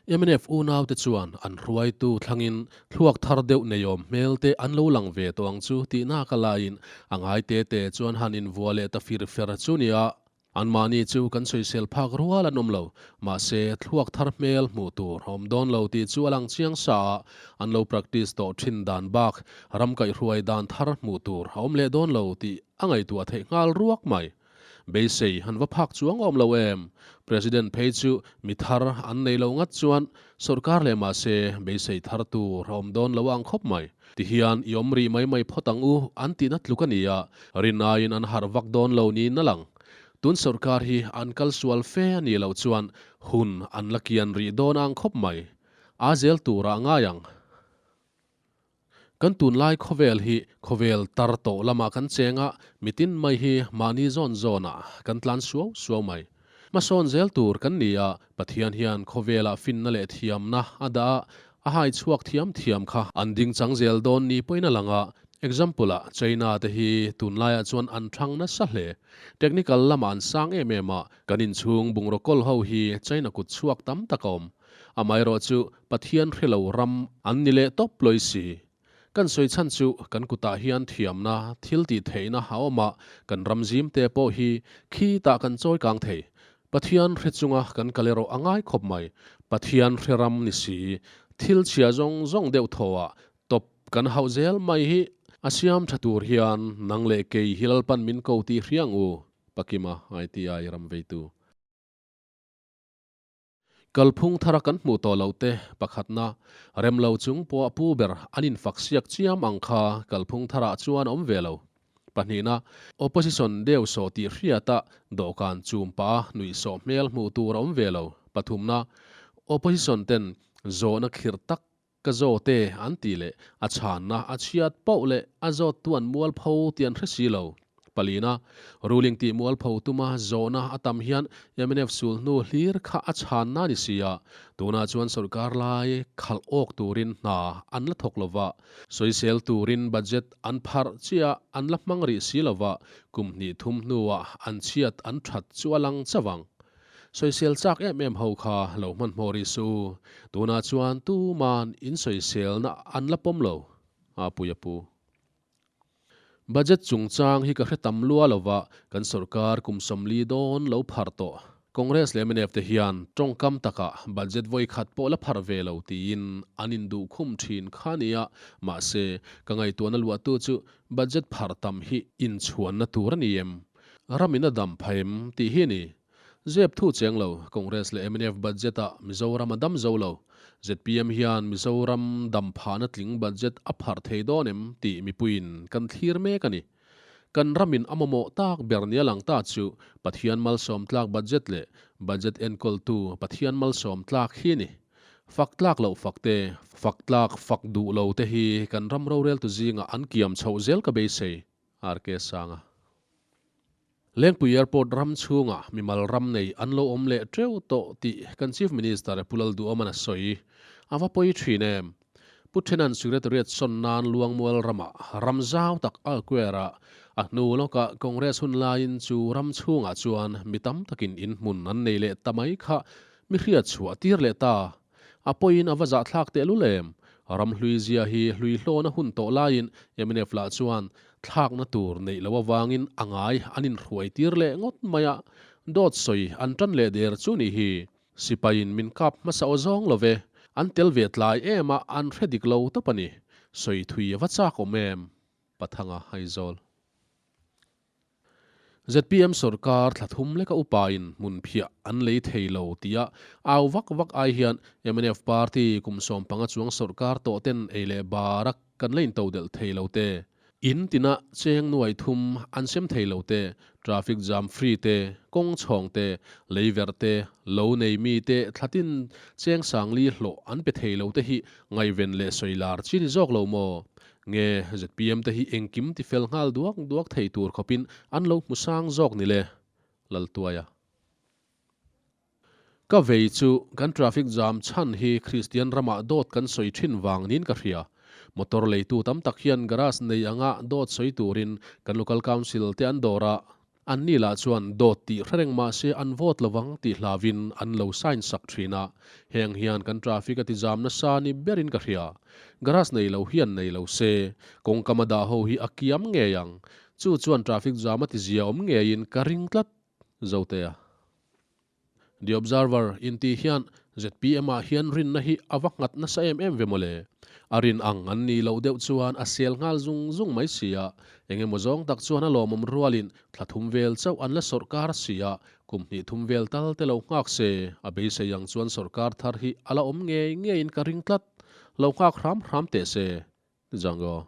Mnf unaute chuan an hruaitu thlangin thluak thar deuh neiawm hmel te an lo lang ve tawh ang chu tih nak a laiin a ngai te te chuan han invuah leh ta fir fer chu nia. Anmahni chu kan sawisel phak rual an awm lo, mahse thluak thar hmel hmuh tur a awm dawn lo tih chu a lang chiang sa a, an lo practice tawh thin dan bak ram kaihhruai dan thar hmuh tur a awm leh dawn lo tih a ngaihtuah theih nghal ruak mai. Beisei han va phak chuang awm lo em? President phei chu mi thar an nei lo ngat chuan sawrkar leh mahse beisei thar tur a awm dawn lo ang khawp mai. Tihian i awm rih mai mai phawt ang u an tihna tluk a ni a, rin aiin an harh vak dawn lo niin a lang. Tun sawrkar hi an kal sual fe a nih loh chuan hun an la kian rih dawn ang khawp mai. A zel turah ngai ang. Kan tunlai khawvel hi khawvel tar tawh lamah kan cheng a, mitin mai hi mahni zawn zawnah kan tlan suau suau mai. Hmasawn zel tur kan ni a, Pathian hian khawvelah finna leh thiamna a dah a, a hai chhuak thiam thiam kha an ding chang zel dawn ni pawhin a lang a. Example ah China te hi tunlaiah chuan an thlang nasa hle. Technical lamah an sang em em a, kan inchhung bungraw kawl ho hi China kut chhuak tam tak a awm. Amaherawh chu Pathian hre lo ram an ni leh tawp lawi si. Kan sawi chhan chu kan kutah hian thiamna, thil tih theihna a awm a, kan ram zim te pawh hi khi tah kan chawi kang thei. Pathian hre chunga kan kal erawh a ngai khawp mai. Pathian hre ram ni si, thil chhia zawng zawng deuh thaw ah tawp kan hauh zel mai hi a siam tha tur hian nang leh kei hi Lalpan min ko tih hriang u, Pakima ITI ram veitu. Kalphung thara kan hmuh tawh loh te pakhatna, rem lo chung pawh pu ber an infak siak chiam ang kha kalphung tharah chuan a awm ve lo. Pahnihna, opposition deuh sawh tih hriata dawhkan chum pah a nuih sawh hmel hmuh tur a awm ve lo. Pathumna, opposition ten zawhna khirh tak Ka zawt e an tih leh a chhanna a chhiat poh leh a zawttu an mualpho tih an hre si lo. Palina, ruling tih mualpho tuma zawhna a tam hian mnf sulhnu hlir kha a chhanna a ni si a, tunah chuan sawrkar lai khalh awk turin hna an la thawk lova, sawisel turin budget an pharh chiah an la hmang rih si lova, kum hnih thum hnuah an chhiat an that chu a lang chauh ang. Sawisel chak em em ho kha lo hmanhmawh rih suh u. Tunah chuan tuman in sawiselna an la pawm lo, a pui a pu. Budget chungchang hi ka hre tam lua lova, kan sorkar kum 40 dawn lo pharh tawh. Congress leh mnf te hian tawngkam takah budget vawi khat pawh la pharh ve lo tiin an induh khum thin kha nia, mahse ka ngaihtuahna luahtu chu budget pharh tam hi inchhuanna tur a ni em? Ramin a dam pha em tih hi a ni. Zep thu cheng lo, Congress leh mnf budget ah Mizoram a dam zo lo. Zpm hian Mizoram dam phahna tling budget a pharh thei dawn em tih mipuiin kan thlir mek a ni. Kan ramin a mamawh tak ber nia lang ta chu Pathian malsawm tlak budget leh budget enkawltu Pathian malsawm tlak hi a ni. Fak tlak loh fak te, fak tlak fak duh lo te hi kan ram roreltu zingah an kiam chhoh zel ka beisei. RK Sanga. Lengpui Airport ram chhungah mimal ram nei an lo awm leh teuh tawh tih kan Chief Minister Pu Lalduhawman a sawi. A va pawi thin em? Pu Thenan Secretariat sawn nan Luangmual ramah ram zau tak a acquire a, a hnu lawkah Congress hun laiin chu ram chhungah chuan mi tam takin inhmun an nei leh ta mai kha mi hriat chhuah tir leh ta. A pawiin a va zahthlak tehlul em? Ram hlui zia hi hlui hlawn a hun tawh laiin mnf lah chuan thlakna tur neih loh avangin a ngai an inhruai tir leh ngawt mai a, dawt sawi an tan leh der chu nih hi. Sipaiin min kap hmasa aw zawng lo ve, an tel ve tlai em a, an hre dik lo tawp a ni. Sawi thui a va chak awm em? Pathanga Aizawl. Zpm sorkar thla thum leka upain hmun phiah an lei thei lo tia au vak vak ai hian mnf party kum 15 chuang sorkar tawh ten ei leh bar a kan la into delh thei lo te, in tina cheng nuai thum an sem thei lo te, traffic jam free te, kawng chhawng te, lei verh te, lo nei mi te thlatin cheng sangli hlawh an pe thei lo te hi ngaihven leh sawi lar chi ni zawk lo maw? Nge zpm te hi engkim ti fel nghal duak duak thei tur khawpin an lo hmu sang zawk ni le? Laltuaia. Ka vei chu kan traffic jam chhan hi Kristian ramah dawt kan sawi thin vang niin ka hria. Motor leitu tam tak hian garage nei anga dawt sawi turin kan local council te an dawr a, anni lah chuan dawt tih hre reng mah se an vote lovang tih hlauvin an lo sign sak thin a, heng hian kan traffic a ti zam nasa ni berin ka hria. Garage nei lo hian nei lo se, kawngkam a dah ho hi a kiam ngei ang. Chu chuan traffic jam a ti zia awm ngeiin ka ring tlat. Zotea. The Observer intih hian zpm ah hian rinna hi a va nghat nasa em em ve mawle. A rin ang an nih loh deuh chuan a sel nghal zung zung mai si a, eng emaw zawng tak chuan a lawmawm rualin thla thum vel chauh an la sawrkar si a, kum hnih thum vel tal te lo nghak se, a beisei ang chuan sawrkar thar hi a la awm ngei ngeiin ka ring tlat. Lo nghak hram hram teh se. Django.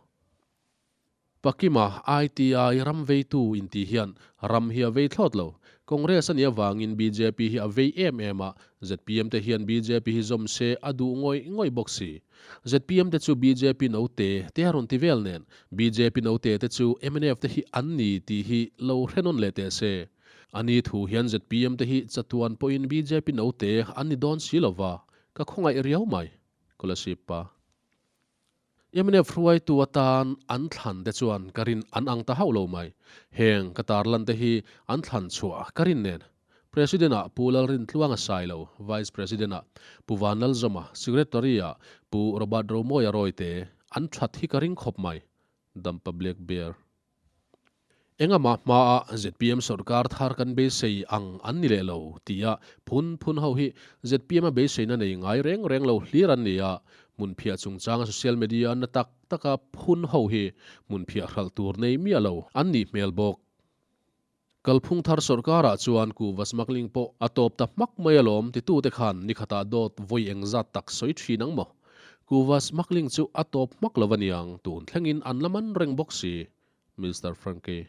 Pakima ITI ram veitu intih hian ram hi a vei thlawt lo. Congress a nih avangin bjp hi a vei em em a, zpm te hian bjp hi zawm se a duh ngawih ngawih bawk si. Zpm te chu bjp note te a rawn ti vel nen, bjp note te chu mnf te hi an ni tih hi lo hre nawn leh teh se. A ni thu hian zpm te hi chatuan pawhin bjp note an ni dawn si lova, ka khawngaih riau mai. Kolasib pa. Mnf hruaitu atan an thlan te chuan ka rin an ang ta hauh lo mai. Heng ka tarlan te hi an thlan chhuah ka rin nen. President ah Pu Lalrintluanga Sailo, Vice President ah Pu Vanlalzawma, Secretary ah Pu Robert Romawia Rawite an that hi ka ring khawp mai. Dampa Black Bear. Engah hmaa zpm sawrkar thar kan beisei ang an ni leh lo tia phun phun ho hi zpm a beiseina nei ngai reng reng lo hlir an ni a, hmunphiah chungchanga social media na tak taka phun ho hi hmunphiah hralh tur nei miah lo an nih hmel bawk. Kalphung thar sawrkarah chuan kuhva smuggling pawh a tawp ta hmak mai alawm titute khan nikhatah dawt vawi engzat tak sawi thin ang maw? Kuhva smuggling chu a tawp hmak lo aniang, tun thlengin an la man reng bawk si. Mister Frankie.